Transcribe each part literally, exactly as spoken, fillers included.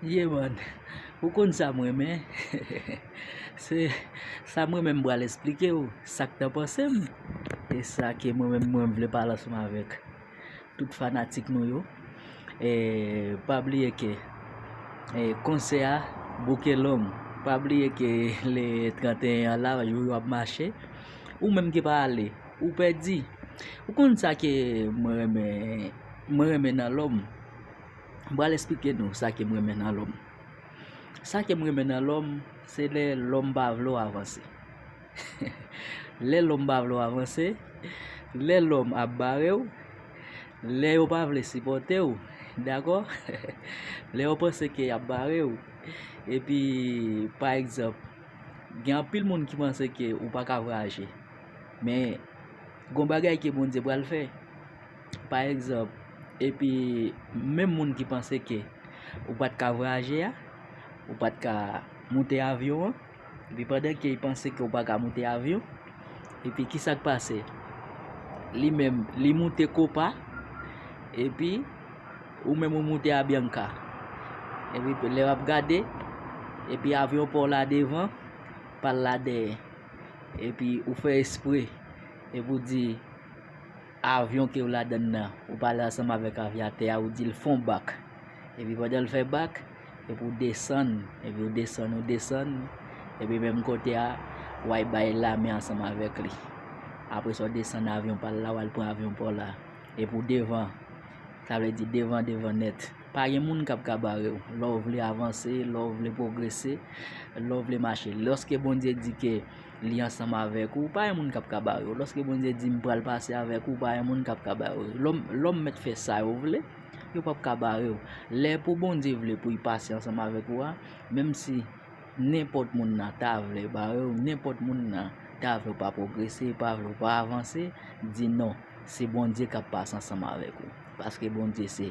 Yeah man, ou konn sa m renmen. Se sa m renmen, m pral esplike w sa k nan panse m. E sa ke mwen menm mwen vle pale ansanm avèk tout fanatik nou yo. E pa bliye ke e konsè a bouke long. Pa bliye ke le trannteyen an la, jou yo ap mache. Ou menm ki pa ale, ou pèdi. Ou konn sa ke mwen renmen, mwen renmen nan lòm. M pral esplike nou sa ke m renmen nan lòm. Sa ke m renmen nan lòm, se lè lòm pa vle w avanse. Lè lòm pa vle w avanse, lè lòm ap bare w, lè yo pa vle sipòte w, dakò? Lè yo panse ke y ap bare w. Epi, pa egzanp, gen anpil moun ki panse ke ou pa ka vwayaje. Men, gon bagay ke Bondye pral fè. Pa egzanp, epi menm moun ki panse ke ou pa t ka vwayaje a, ou pa t ka moute avyon an, epi pandan ke li panse ke ou pa ka moute avyon, epi ki sa k pase? Li menm, li moute Copa, epi ou menm ou moute Avianca. Epi lè w ap gade, epi avyon pa w la devan, pa l la dèyè. Epi ou fè espre, epi ou di, avyon ke w ladann nan, ou pale ansanm avèk avyatè a, ou di l fè yon bak. Epi pandan l fè bak, epi w desann, epi w desann, ou desann, epi menm kote a, w al bay lamen ansanm avèk li. Apre sa, w desann avyon pa l la, w al pran avyon pa w la, epi w devan. Sa vle di devan, devan nèt. Pa gen moun k ap ka bare w. Lè w vle avanse, lè w vle pwogrese, lè w vle mache. Lòske Bondye di ke li ansanm avèk ou, pa gen moun k ap ka bare w. Lòske Bondye di, "M pral pase avèk ou," pa gen moun k ap ka bare w. Lòm, lòm mèt fè sa yo vle, yo p ap ka bare w. Lè pou Bondye vle pou l pase ansanm avèk ou a, menm si nenpòt moun nan ta vle bare w, nenpòt moun nan ta vle w pa pwogrese, pa vle w pa avanse, di non, se Bondye k ap pase ansanm avèk ou. Paske Bondye se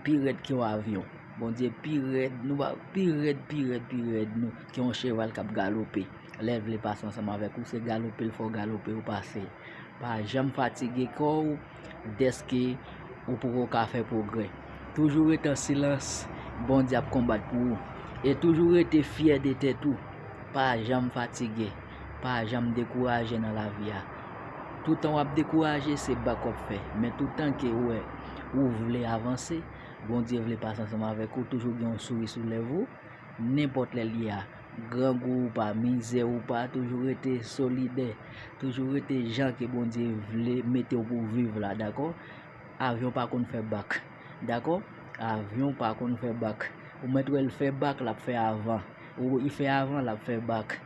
pi rèd ke yon avyon. Bondye pi rèd, nou pa, pi rèd, pi rèd, pi rèd nou ke yon cheval k ap galope. Lè l vle pase ansanm avèk ou, se galope l fè w galope, ou pase. Pa janm fatige kò w dèske ou poko ka fè pwogrè. Toujou rete an silans, Bondye ap konbat pou ou. E toujou rete fyè de tèt ou. Pa janm fatige. Pa janm dekouraje nan lavi a. Toutan w ap dekouraje, se bak w ap fè. Men toutan ke ou wè ou vle avanse, Bondye vle pase ansanm avèk ou, toujou gen yon souri sou lèv ou, nenpòt lè l ye a. Grangou ou pa, mizè ou pa, toujou rete solidè, toujou rete jan ke Bondye vle mete w pou w viv la, dakò? Avyon pa konn fè bak, dakò? Avyon pa konn fè bak. Ou mèt wè l fè bak, l ap fè avan. Ou, li fè avan, l ap fè bak.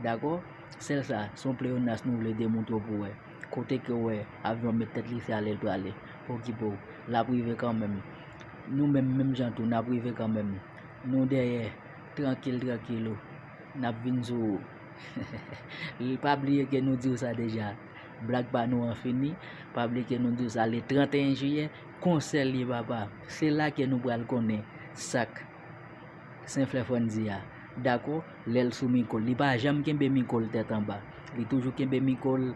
Dakò? Sèl sa, se yon pleyonas nou vle demontre w pou w wè. Kote ke w wè avyon met tèt li, se ale l prale. Pa okipe w. L ap rive kanmenm. Nou menm, menm jan tou, n ap rive kanmenm. Nou dèyè, trankil, trankil ou. N ap vin sou ou. Pa bliye ke nou di w sa deja. Blag pa nou an fini. Pa bliye ke nou di w sa le trannteyen jiyè, konsè l ye papa. Se la ke nou pral konnen sa k Senflè Frandzi a, dakò, lè l sou mikwo l, li pa janm kenbe mikwo l tèt anba. Li toujou kenbe mikwo l,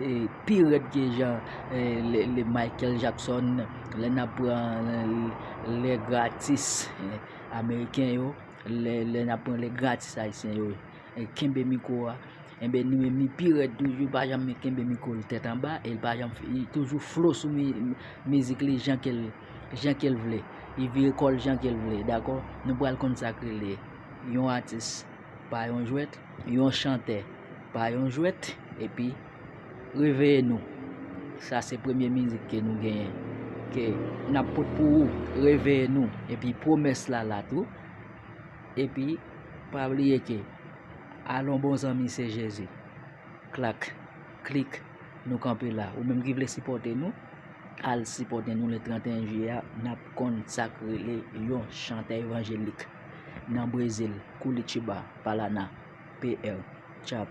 e, pi rèd ke jan, e, le, le Michael Jackson, lè n ap pran, e, lè gratis, e, ameriken yo, lè, lè n ap pran lè gratis ayisyen yo, e, kenbe mikwo a. Enben, li menm, li pi rèd toujou, li pa janm kenbe mikwo l tèt anba, e li pa janm, li toujou flo sou mi-, mizik li jan ke l, jan ke l vle. Li vire kò l jan ke l vle, dakò? Nou pral konn sa k rele yon atis pa yon jwèt, yon chantè pa yon jwèt, epi Reveye Nou. Sa se premye mizik ke nou genyen, ke n ap pot pou ou, Reveye Nou. Epi pwomès la la tou. Epi, pa bliye ke al yon bon zanmi se Jezi. Klak, klik, nou kanpe la. Ou menm ki vle sipòte nou, al sipòte nou le trannteyen jiyè a, n ap konn sa k rele yon chantè evanjelik nan Brezil, Curitiba, Paraná, P R, Chap.